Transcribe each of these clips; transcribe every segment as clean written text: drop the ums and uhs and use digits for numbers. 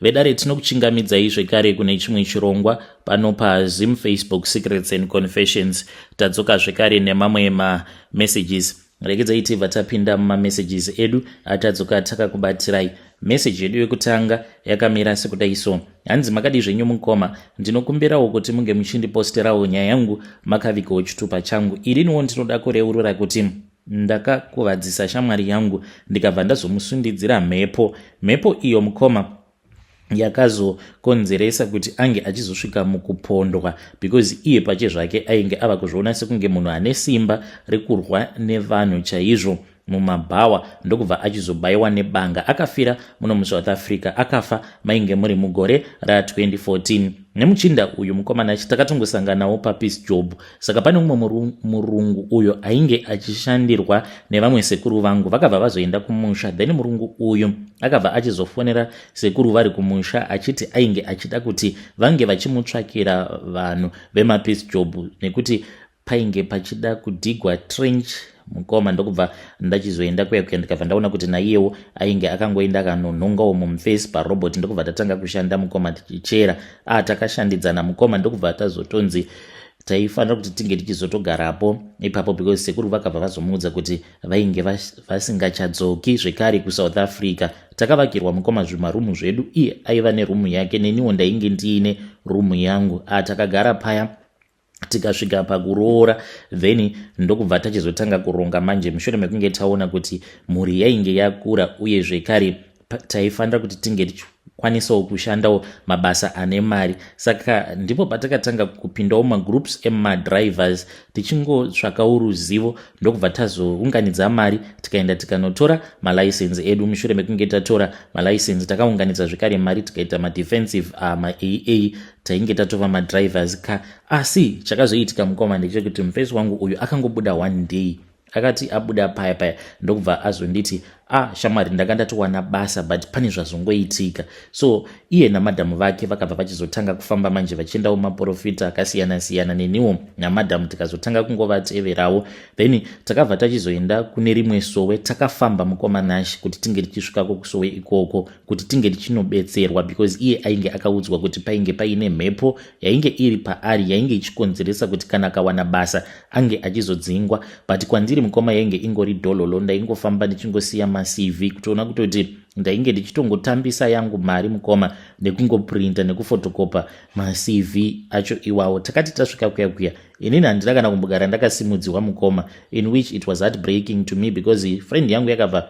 Vedare, tinokuchingamidzai zvekare kune chimwe chirongwa pano paZim Facebook Secrets and Confessions. Tadzoka zvekare nemamwe mamessages. Regedzai tibva tapinda mumamessages edu atadzoka takakubatirai. Meseji yedu yekutanga yakamira sekudai so. Hanzi, "Makadi zvenyu mukoma? Ndinokumbirawo kuti munge muchindiposterawo nyaya yangu makavigawo chitupa changu. Iriniwo ndinoda kureurura kuti ndakakuvadzisa shamwari yangu, ndikabva ndazomusundidzira mhepo. Mhepo iyo, mukoma, yakazokonzeresa kuti ange achizosvika mukupondwa, because iye pache zvake ainge ava kuzviona sekunge munhu ane simba rekurwa nevanhu chaizvo mumabhawa, ndokubva achizobayiwa nebanga, akafira muno muSouth Africa. Akafa mainge muri mugore ra2014. Nemuchinda uyu, mukomana, takatongosanganawo papiece job. Saka pane umwe murungu uyo ainge achishandirwa nevamwe sekuru vangu. Vakabva vazoenda kumusha. Then murungu uyu akabva achizofonera sekuru vari kumusha achiti ainge achida kuti vange vachimutsvakira vanhu vemapiece job, nekuti painge pachida kudhigwa trench, mukoma. Ndokubva ndachizoenda kuya kuya, ndikabva ndaona kuti naiyewo ainge akangoenda akanonhongawo mumufesi parobot. Ndokubva tatanga kushanda, mukoma, tichichera. Takashandidzana, mukoma, ndokubva tazotonzi taifanira kuti tinge tichizotogarapo ipapo, because sekuru vakabva vazomuudza kuti vainge vasingachadzoki zvekare kuSouth Africa. Takavakirwa, mukoma, zvimarumu zvedu. Iye aiva nerumu yake, neniwo ndainge ndiine rumu yangu. Takagara paya tikasvika pakuroora. Then ndokubva tachizotanga kuronga manje, mushure mekunge taona kuti mhuri yainge yakura, uye zvekare taifanira kuti tinge tichikwanisawo kushandawo mabasa ane mari. Saka ndipo patakatanga kupindawo magroups emadrivers, tichingotsvakawo ruzivo. Ndokubva tazounganidza mari, tikaenda tikanotora malicense edu. Mushure mekunge tatora malicense, takaunganidza zvekare mari, tikaita madefensive, maa tainge tatova madrivers ka. Asi chakazoitika, mukoma, ndechekuti mufesi wangu uyu akangobuda one day. Akati abuda paya paya, ndokubva azonditi, "Ah, shamwari, ndanga ndatowana basa, but pane zvazongoitika." So iye namadhamu vake vakabva vachizotanga kufamba manje, vachiendawo maprofita akasiyana-siyana. Neniwo namadhamu tikazotanga kungovateverawo. Then takabva tachizoenda kune rimwe sowe. Takafamba, mukoma Nashi, kuti tinge tichisvikako kusowe ikoko, kuti tinge tichinobetserwa, because iye ainge akaudzwa kuti painge paine mhepo yainge iri paari, yainge ichikonzeresa kuti kana akawana basa ange achizodzingwa. But kwandiri, mukoma, yainge ingori dhololo. Ndaingofamba ndichingosiya maCV, kutoona kutoti ndainge ndichitongotambisa yangu mari, mukoma, nekungoprinta nekufotokopa maCV acho iwawo. Takati tasvika kuya kuya, inini handina kana kumbogara ndakasimudziwa, mukoma, in which it was heartbreaking to me, because friend yangu yakabva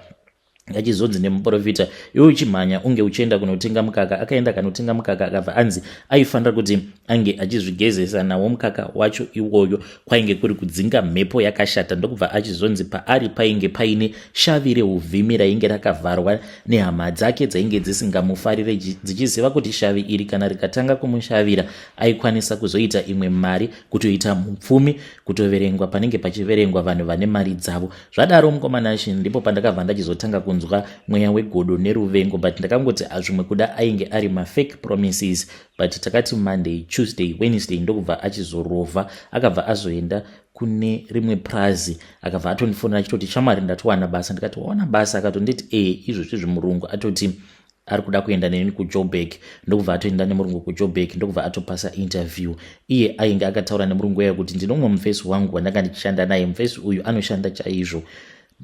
achizonzi nemuprofita, "Iwe uchimhanya unge uchienda kunotenga mukaka." Akaenda kanotenga mukaka, akabva anzi aifanira kuti ange achizvigezesa nawo mukaka wacho iwoyo. Kwainge kuri kudzinga mhepo yakashata. Ndokubva achizonzi paari painge paine shavi reuvhimi rainge rakavharwa nehama dzake dzainge dzisingamufarire, dzichiziva kuti shavi iri kana rikatanga kumushavira, aikwanisa kuzoita imwe mari, kutoita mupfumi, kutoverengwa panenge pachiverengwa vanhu vane mari dzavo. Zvadaro, mukoma Nashi, ndipo pandakabva ndachizotanga kunzwa mweya wegodo neruvengo. But ndakangoti zvimwe kuda ainge ari mafake promises. But takati Monday, Tuesday, Wednesday, ndokubva achizorovha. Akabva azoenda kune rimwe prazi. Akabva atondifonera achitoti, "Shamwari, ndatowana basa." Ndikati, "Wawana basa?" Akatonditi, "E, izvozvi zvimurungu atoti ari kuda kuenda neni kuJoburg." Ndokubva atoenda nemurungu kuJoburg, ndokubva atopasa interview. Iye ainge akataura nemurungu wayo kuti, "Ndinomwe mufesi wangu wandanga ndichishanda naye. Mufesi uyu anoshanda chaizvo.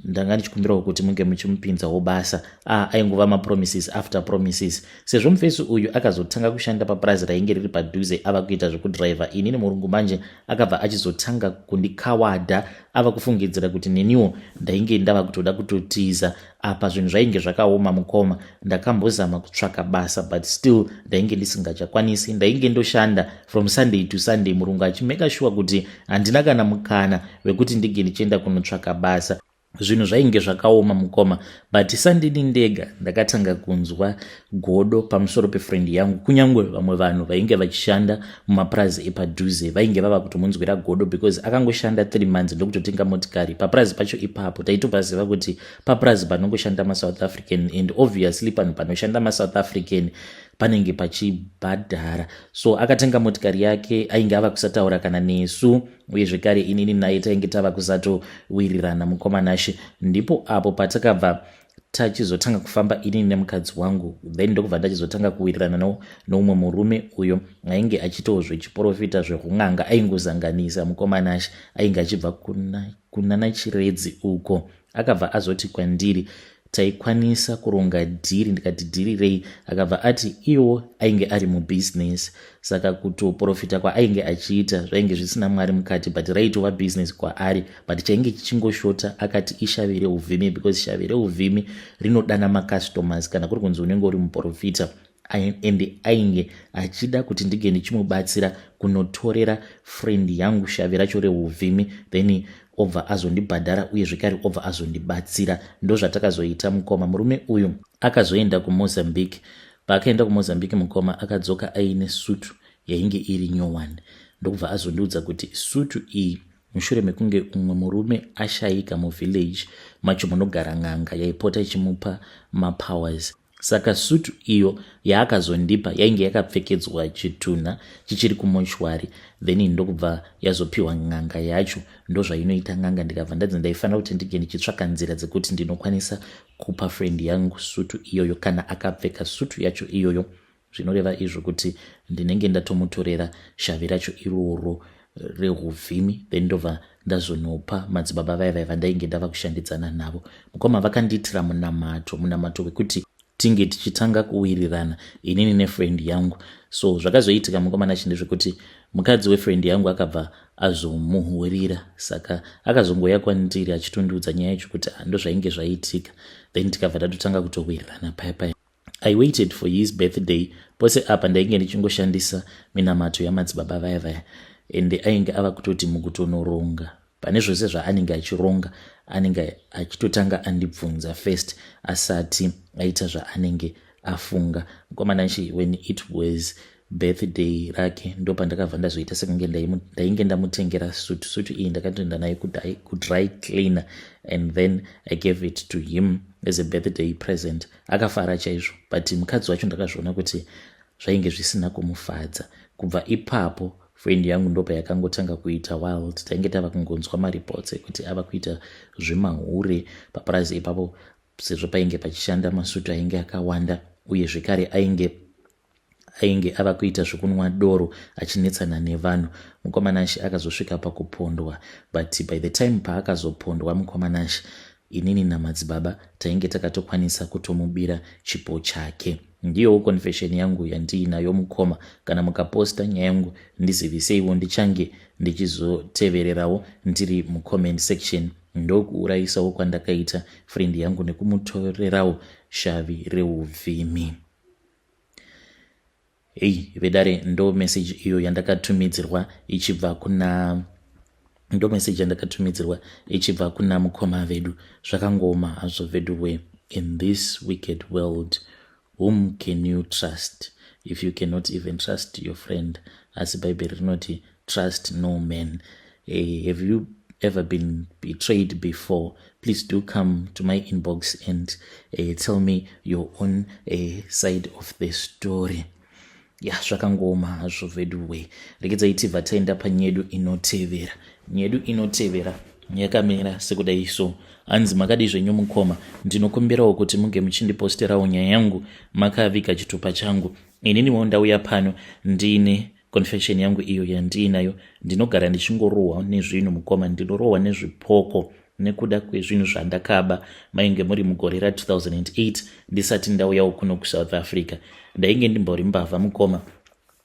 Ndanga ndichikumbirawo kuti munge muchimupinzawo basa." Aingova mapromises after promises. Sezvo mufesi uyu akazotanga kushanda papurazi rainge riri padhuze, ava kuita zvekudhiraivha, inini murungu manje akabva achizotanga kundikawadha, ava kufungidzira kuti neniwo ndainge ndava kutoda kutotiza. Apa zvinhu zvainge zvakaoma, mukoma. Ndakambozama kutsvaka basa, but still ndainge ndisingachakwanisi. Ndainge ndoshanda from Sunday to Sunday, murungu achimeka sure kuti handina kana mukana wekuti ndinge ndichienda kunotsvaka basa. Zvinhu zvainge zvakaoma, mukoma. But sandini ndega ndakatanga kunzwa godo pamusoro pefriend yangu. Kunyange vamwe vanhu vainge vachishanda mumapurazi epadhuze vainge vava kutomunzwira godo, because akangoshanda 3 months, ndokutotenga motikari. Papurazi pacho ipapo taitopaziva kuti papurazi panongoshanda maSouth African, and obviously panhu panoshanda maSouth African panenge pachibhadhara. So akatenga motikari yake, ainge ava kusataura kana nesu, uye zvekare inini naye tainge tava kusatowirirana, mukoma Nashe. Ndipo apo patakabva Tachizotanga kufamba inini nemukadzi wangu, then ndokubva ndachizotanga kuwirirana noumwe murume uyo ainge achitawo zvechiprofita, zvehun'anga. Aingozanganisa mukomana Ashe, ainge achibva kunana Chiredzi uko. Akabva azoti kwandiri taikwanisa kuronga deal. Ndikati, "Deal rei?" Akabva ati iwo ainge ari mubhizinesi, saka kutoprofita kwaainge achiita zvainge zvisina Mwari mukati, but raitova bhizinesi kwaari. But chainge chichingoshota, akati, ishavi reuvhimi, because shavi reuvhimi rinodana macustomers kana kuri kunzi unenge uri muprofita. And ainge achida kuti ndinge ndichimubatsira kunotorera friend yangu shavi racho reuvhimi, then obva azondibhadhara, uye zvekare obva azondibatsira. Ndo zvatakazoita, mukoma. Murume uyu akazoenda kuMozambique. Paakaenda kuMozambique, mukoma, akadzoka aine sutu yainge iri nyowani, ndokubva azondiudza kuti sutu iyi, mushure mekunge umwe murume ashayika muvillage macho munogara n'anga yaipota ichimupa mapowers, saka sutu iyo yaakazondipa yainge yakapfekedzwa chitunha chichiri kumochwari, then ndokubva yazopiwa n'anga yacho. Ndo zvainoita n'anga. Ndikabva ndadzi ndaifanira kuti ndinge ndichitsvaka nzira dzekuti ndinokwanisa kupa friend yangu sutu iyoyo. Kana akapfeka sutu yacho iyoyo, zvinoreva izvo kuti ndinenge ndatomutorera shavi racho iroro rehuvhimi, then ndobva ndazonopa madzibaba vaya vaya vandainge ndava kushandidzana navo. Mukoma, vakandiitira munamato, munamato wekuti tinge tichitanga kuwirirana inini nefriend yangu. So zvakazoitika, mukomana, chi ndezvekuti mukadzi wefriend yangu akabva azomuhurira, saka akazongoya kwandiri achitondiudza nyaya yacho kuti ndo zvainge zvaitika. Then tikabva tatotanga kutowirirana paya paya. I waited for his birthday. Pose apa ndainge ndichingoshandisa minamato yamadzibaba vaya vaya, ende ainge ava kutoti mukutonoronga, pane zvose zvaanenge achironga, anenge achitotanga andibvunza first asati aita zvaanenge afunga. Mukomana chi, when it was birthday rake, ndo pandakabva ndazoita sekunge ndainge ndamutengera sutu. Sutu iyi ndakatoenda nayo kudry cleaner and then I gave it to him as a birthday present. Akafara chaizvo, but mukadzi wacho ndakazviona kuti zvainge zvisina kumufadza. Kubva ipapo friend yangu ndopa yakangotanga kuita wild. Tainge tava kungonzwa mareports ekuti ava kuita zvemahure papurazi ipapo, sezvo painge pachishanda masutu ainge akawanda, uye zvekare ainge ava kuita zvekunwa doro achinetsana nevanhu. Mukomanashi akazosvika pakupondwa, but by the time paakazopondwa, mukomanashi, inini namadzibaba tainge takatokwanisa kutomubira chipo chake. Ndiyowo confession yangu yandiinayo, mukoma. Kana mukaposta nyaya yangu, ndiziviseiwo, ndichange ndichizotevererawo ndiri mucomment section. Ndokuurayisawo kwandakaita friend yangu nekumutorerawo shavi reuvhimi. Hei vedare, ndo message iyo yandakatumidzirwa ichibva kuna, ndo message yandakatumidzirwa ichibva kuna mukoma vedu. Zvakangoma hazvo vedu. In this wicked world, whom can you trust if you cannot even trust your friend? Asi Bhaibheri rinoti, "Trust no man." Have you ever been betrayed before? Please do come to my inbox and tell me your own side of the story. Ya, zvakangoma hazvo veduwe. Regedzai tibva taenda panyedu inotevera. Nyedu inotevera yakamira sekudai so. Hanzi, "Makadi zvenyu mukoma? Ndinokumbirawo kuti munge muchindiposterawo nyaya yangu makaviga chitupa changu. Ininiwo ndauya pano ndine confession yangu iyo yandiinayo. Ndinogara ndichingorohwa nezvinhu, mukoma. Ndinorohwa nezvipoko nekuda kwezvinhu zvandakaba. Mainge muri mugore ra2008, ndisati ndauyawo kuno kuSouth Africa. Ndainge ndimbori mbavha, mukoma.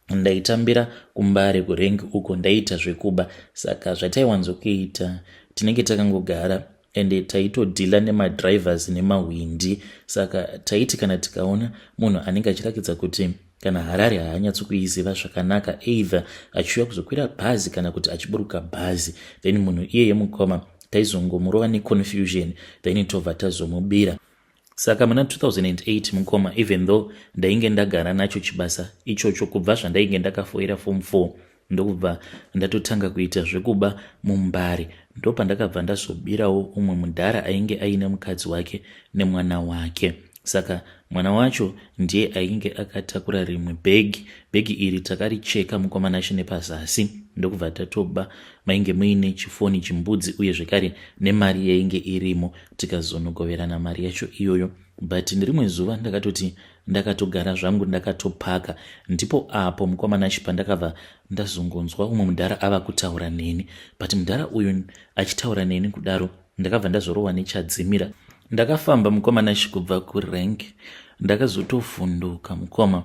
Ndaitambira kuMbare, kurank uko. Ndaiita zvekuba, saka zvataiwanzokuita, tinenge takangogara ende taitodhila nemadrivers nemahwindi. Saka taiti kana tikaona munhu anenge achirakidza kuti kana Harare haanyatsokuiziva zvakanaka, either achiuya kuzokwira bhazi kana kuti achiburuka bhazi, then munhu iyeye, mukoma, taizongomurova neconfusion, then tobva tazomubira. Saka muna 2008, mukoma, even though ndainge ndagara nacho chibasa ichocho kubva zvandainge ndakafoira form 4, ndokubva ndatotanga kuita zvekuba muMbare. Ndopandakabva ndazobirawo umwe mudhara ainge aine mukadzi wake nemwana wake. Saka Mwana wacho ndiye ainge akatakura rimwe bhegi. Bhegi iri takaricheka mukoma Nashe nepazasi ndokubva tatoba. Mainge muine chifoni chimbudzi uye zvekare nemari yainge irimo tikazonogoverana mari yacho iyoyo. But nerimwe zuva ndakatoti ndakatogara zvangu ndakatopaka ndipo apo mukoma Nashe pandakabva ndazongonzwa umwe mudhara ava kutaura neni. But mudhara uyu achitaura neni kudaro ndakabva ndazorohwa nechadzimira. Ndakafamba mukoma Nashe kubva kurank ndakazotovhunduka mukoma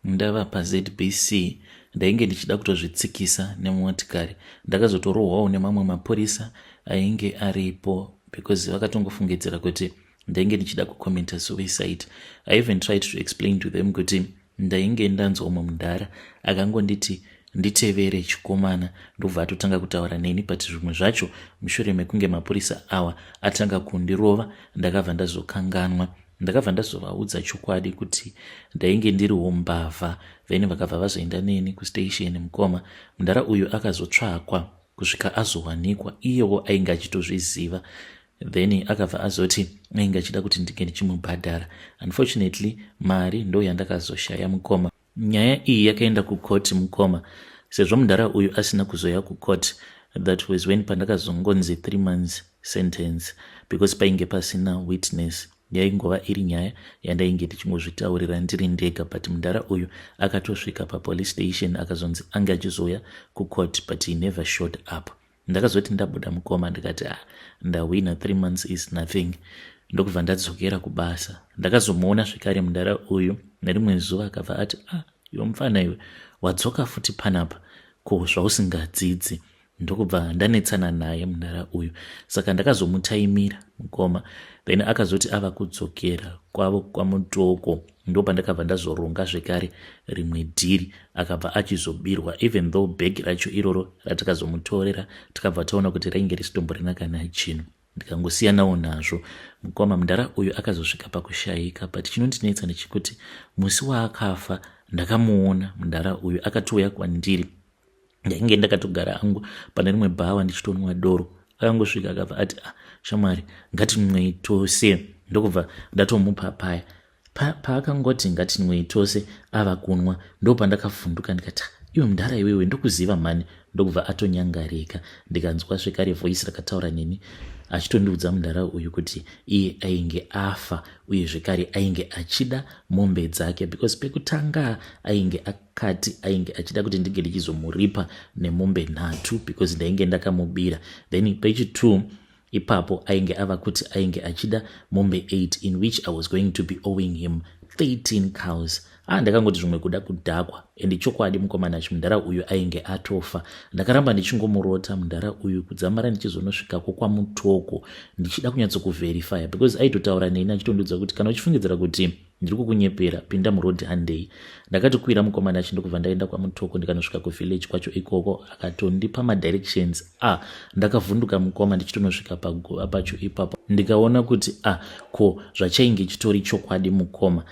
ndava paZBC ndainge ndichida kutozvitsikisa nemotikari. Ndakazotorohwawo nemamwe mapurisa ainge aripo because vakatongofungidzira kuti ndainge ndichida kucommita suicide. I even tried to explain to them kuti ndainge ndanzwa umwe mudhara akangonditi nditevere chikomana ndobva atotanga kutaura neni, but zvimwe zvacho mushure mekunge mapurisa awa atanga kundirova ndakabva ndazokanganwa. Ndakabva ndazovaudza chokwadi kuti ndainge ndiriwo mbavha, then vakabva vazoenda neni kustation. Mukoma, mudhara uyu akazotsvakwa kusvika azowanikwa, iyewo ainge achitozviziva. Then akabva azoti ainge achida kuti ndinge ndichimubhadhara. Unfortunately mari ndo yandakazoshaya mukoma. Nyaya iyi yakaenda kukoti mukoma. Sezvo mudhara uyu asina kuzoya kukoti, that was when pandakazongonzi 3 months sentence because painge pasina witness. Yaingova iri nyaya yandainge ndichingozvitaurira ndiri ndega, but mudhara uyu akatosvika papolice station akazonzi ange achizouya kucourt, but he never showed up. Ndakazoti ndabuda mukoma ndikati ah, ndahwina, 3 months is nothing, ndokubva ndadzokera kubasa. Ndakazomuona zvekare mudhara uyu nerimwe zuva, akabva ati, ah, iwe mufana iwe, wadzoka futi panapa, ko zvausingadzidzi? Ndokubva ndanetsana naye mudhara uyu. Saka ndakazomutaimira mukoma, then akazoti ava kudzokera kwavo kwaMutoko, ndopandakabva ndazoronga zvekare rimwe dhiri. Akabva achizobirwa, even though bhegi racho iroro ratakazomutorera tikabva taona kuti rainge risitomborina kana chinhu. Ndikangosiyanawo nazvo mukoma. Mudhara uyu akazosvika pakushayika, but chinondinetsa ndechekuti musi waakafa ndakamuona mudhara uyu akatouya kwandiri. Ndainge ndakatogara angu pane rimwe bhawa ndichitonwa doro. Akangosvika akabva ati, ah, shamwari, ngatinwei tose. Ndokubva ndatomupa paya. Paakangoti ngatinwei tose ava kunwa, ndopandakavhunduka ndikati, iwe mudhara iwewe, ndokuziva mhani. Ndokubva atonyangarika. Ndikanzwa zvekare voice rakataura neni achitondiudza mudhara uyu kuti iye ainge afa uye zvekare ainge achida mombe dzake, because pekutanga ainge akati ainge achida kuti ndinge ndichizomuripa nemombe 3 because ndainge ndakamubira. Then pechi2 ipapo ainge ava kuti ainge achida mombe 8, in which I was going to be owing him 13 cows. Ah, ndakangoti zvimwe kuda kudhakwa, ende chokwadi mukomana chimudhara uyu ainge atofa. Ndakaramba ndichingomurota mudhara uyu kudzamara ndichizonosvikako kwaMutoko ndichida kunyatsokuvherifya, because aitotaura neni achitondiudza kuti kana uchifungidzira kuti ndiri kukunyepera, pinda murodhi, handei. Ndakatokwira mukomana achi ndokubva ndaenda kwaMutoko, ndikanosvika kuvillage kwacho ikoko, akatondipa madirections. Ah, ndakavhunduka mukoma ndichitonosvika paguva pacho ipapo, ndikaona kuti ah, ko zvachainge chitori chokwadi mukoma.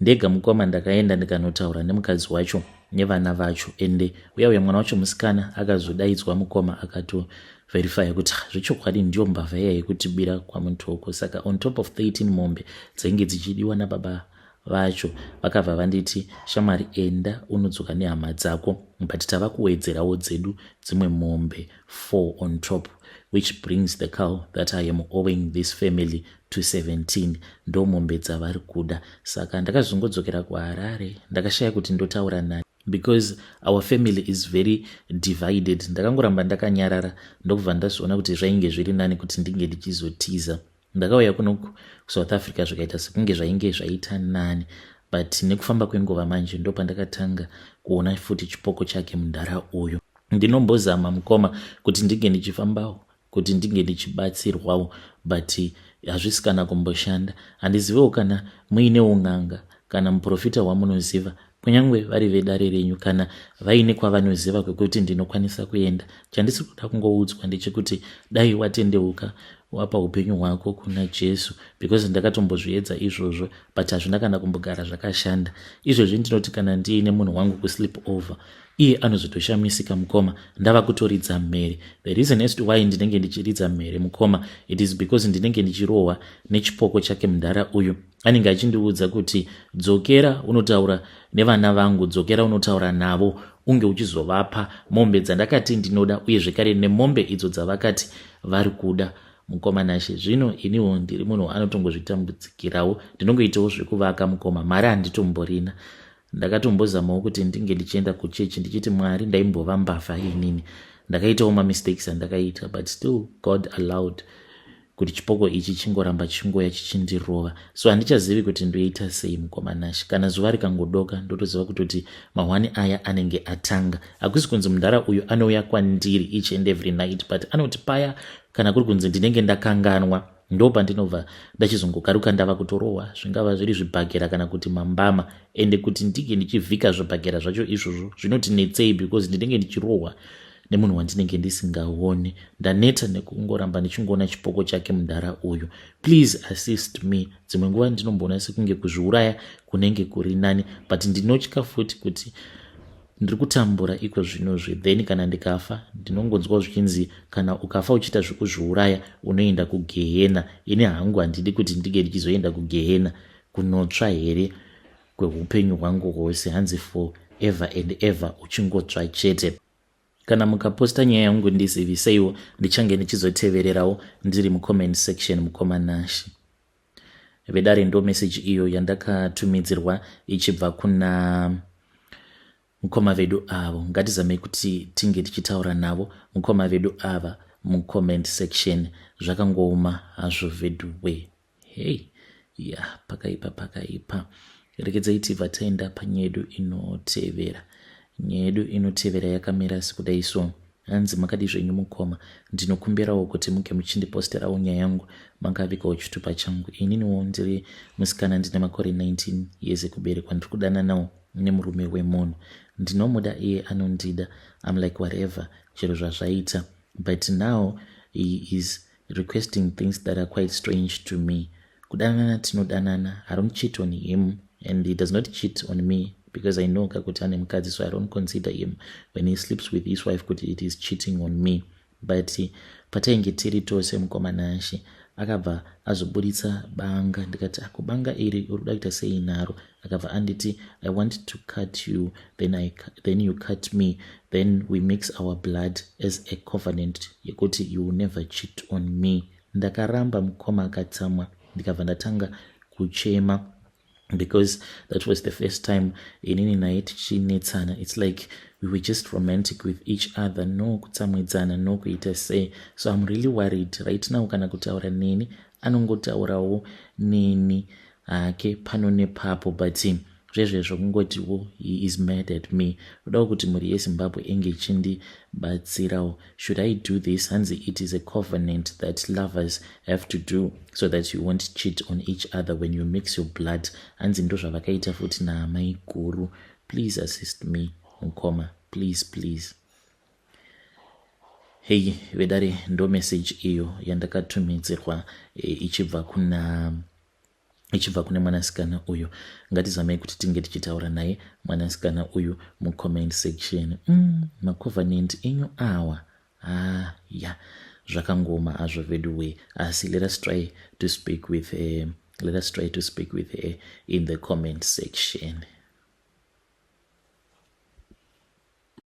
Ndega mukoma ndakaenda ndikanotaura nemukadzi wacho nevana vacho, ende uya uya mwana wacho musikana akazodaidzwa mukoma, akatoverifya kuti zvechokwadi ndiyo mbavha iya yekutibira kwaMutoko. Saka on top of 13 mombe dzainge dzichidiwa nababa vacho, vakabva vanditi, shamwari, enda unodzoka nehama dzako, but tava kuwedzerawo dzedu dzimwe mombe 4 on top, which brings the cow that I am owing this family to 17. Ndo mombe dzavari kuda. Saka ndakazongodzokera kuHarare, ndakashaya kuti ndotaura nani because our family is very divided. Ndakangoramba ndakanyarara, ndokubva ndazoona kuti zvainge zviri nani kuti ndinge ndichizotiza. Ndakauya kuno kuSouth Africa, zvikaita sekunge zvainge zvaita nani, but nekufamba kwenguva manje ndo pandakatanga kuona futi chipoko chake mudhara uyu. Ndinombozama mukoma kuti ndinge ndichifambawo, kuti ndinge ndichibatsirwawo, but hazvisi kana kumboshanda. Handizivewo kana muinewo n'anga kana muprofita wamunoziva, kunyange vari vedare renyu, kana vaine kwavanoziva kwekuti ndinokwanisa kuenda. Chandisi kuda kungoudzwa ndechekuti dai watendeuka. Wapa upenyu hwako kuna Jesu, because ndakatombozviedza izvozvo, but hazvina kana kumbogara zvakashanda. Izvezvi ndinoti kana ndiine munhu wangu kusleep over, iye anozotoshamisika, mukoma, ndava kutoridza mhere. The reason as to why ndinenge ndichiridza mhere, mukoma, it is because ndinenge ndichirohwa nechipoko chake. Mudhara uyu anenge achindiudza kuti, "Dzokera unotaura nevana vangu, dzokera unotaura navo, unge uchizovapa mombe dzandakati ndinoda, uye zvekare nemombe idzo dzavakati vari kuda." Mukoma Nashe, zvino iniwo ndiri munhu anotongozvitambudzikirawo, ndinongoitawo zvekuvaka, mukoma, mari handitomborina. Ndakatombozamawo kuti ndinge ndichienda kuchechi ndichiti, "Mwari, ndaimbova mbavha inini, ndakaitawo mamistakes andakaita," but still God allowed kuti chipoko ichi chingoramba chingoya chichindirova. So handichazivi kuti ndoita sei, mukoma Nashe. Kana zuva rikangodoka, ndotoziva kutoti mahwani aya anenge atanga. Hakusi kunzi mudhara uyu anouya kwandiri each and every night, but anoti paya kana kuri kunzi ndinenge ndakanganwa, ndo pandinobva ndachizongokaruka ndava kutorohwa, zvingava zviri zvibhakera kana kuti mambama. Ende kuti ndinge ndichivhika zvibhakera zvacho izvozvo zvinotinetsei, because ndinenge ndichirohwa nemunhu wandinenge ndisingaoni. Ndaneta nekungoramba ndichingoona chipoko chake mudhara uyu. Please assist me. Dzimwe nguva ndinomboona sekunge kuzviuraya kunenge kuri nani, but ndinotya futi kuti ndiri kutambura iko zvinozvi, then kana ndikafa, ndinongonzwa zvichinzi kana ukafa uchiita zvekuzviuraya unoenda kugehena. Ini hangu handidi kuti ndinge ndichizoenda kugehena kunotsva here kweupenyu hwangu hwose. Hanzi for ever and ever uchingotsva chete. Kana mukaposta nyaya yangu, ndiziviseiwo, ndichange ndichizotevererawo ndiri mucomment section, mukoma Nashe. Vedare, ndo meseji iyo yandakatumidzirwa ichibva kuna mukoma vedu avo. Ngatizamei kuti tinge tichitaura navo mukoma vedu ava mucomment section. Zvakangooma hazvo veduwe. Hei ya, pakaipa, pakaipa. Rekedzai tibva taenda panyaya yedu inotevera. Nyaya yedu inotevera yakamira sekudai so. Hanzi, "Makadi zvenyu mukoma? Ndinokumbirawo kuti muke muchindiposterawo nyaya yangu makavikawo chitupa changu. Ininiwo ndiri musikana, ndine makore 19 years ekuberekwa. Ndiri kudananawo nemurume wemunhu, ndinomuda, iye anondida. I'm like, whatever, chero zvazvaita. But now he is requesting things that are quite strange to me. Kudanana tinodanana. I don't cheat on him and he does not cheat on me, because I know kakuti ane mukadzi, so I don't consider him when he sleeps with his wife kuti it is cheating on me. But patainge tiri tose, mukoma Nashe, akabva azoburitsa banga. Ndikati, 'Akubanga iri uri kuda kuita sei naro?' Akabva anditi, 'I want to cut you, then you cut me, then we mix our blood as a covenant yekuti you will never cheat on me.' Ndakaramba, mukoma. Akatsamwa, ndikabva ndatanga kuchema because that was the first time inini naye tichinetsana. It's like we were just romantic with each other, no kutsamwidzana, no kuita sei. So I'm really worried right now. Kana kutaura neni, anongotaurawo neni hake pano nepapo, but zvezvezvo kungotiwo he is mad at me. Kudawo kuti mhuri yeZimbabwe inge ichindibatsirawo. Should I do this?" Hanzi it is a covenant that lovers have to do so that you won't cheat on each other when you mix your blood. Hanzi ndo zvavakaita futi naamai guru. Please assist me, mukoma, please, please." Hei vedare, ndo message iyo yandakatumidzirwa ichibva kune mwanasikana uyu. Ngatizamei kuti tinge tichitaura naye mwanasikana uyu mucomment section. Macovenant enyu awa, ah, ya, zvakangoma hazvo veduwe. Asi let us try to speak with her in the comment section.